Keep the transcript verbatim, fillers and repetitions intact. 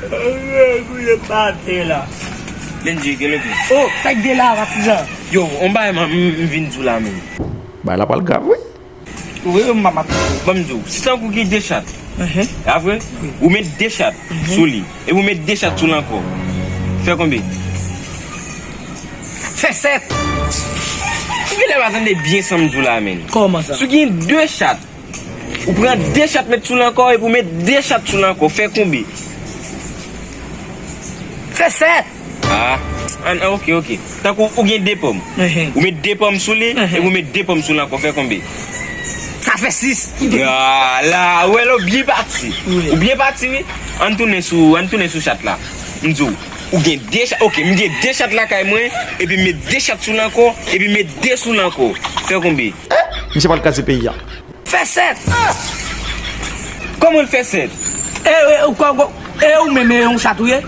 Gouye pate la. Bendji, gen lòt. Oh, sa k gen la, patizan? Yo, on bagay m, m, m vin di w la menm. Bagay la pral grav, wi. Wi, m ap. Ban m di w, si tankou gen de chat, a vre, ou met de chat sou li, epi ou met de chat sou l ankò, fè konbyen? Fè sèt. Ou genlè pa tande byen sa m di w la, menn. Kòman sa? Si w gen de chat, ou pran de chat met sou l ankò, epi ou met de chat sou l ankò, fè konbyen? Fè sèt. Ah, an, an, ok, ok. Tankou ou gen de pòm. Ou met de pòm sou li, epi ou met de pòm sou l ankò, fè konbyen? Sa fè sis. Ah, la, ou wè la, ou byen pati. Ou byen pati, wi. Ann tounen sou, ann tounen sou chat la. M di w, ou gen de chat, ok, m gen de chat lakay mwen, epi m met de chat sou l ankò, epi m met de sou l ankò. Fè konbyen? Misye pral kraze peyi a. Fè sèt. Kòman l fè sèt? E, e, ou, kò, kò, e ou menm, e yon chat ou ye?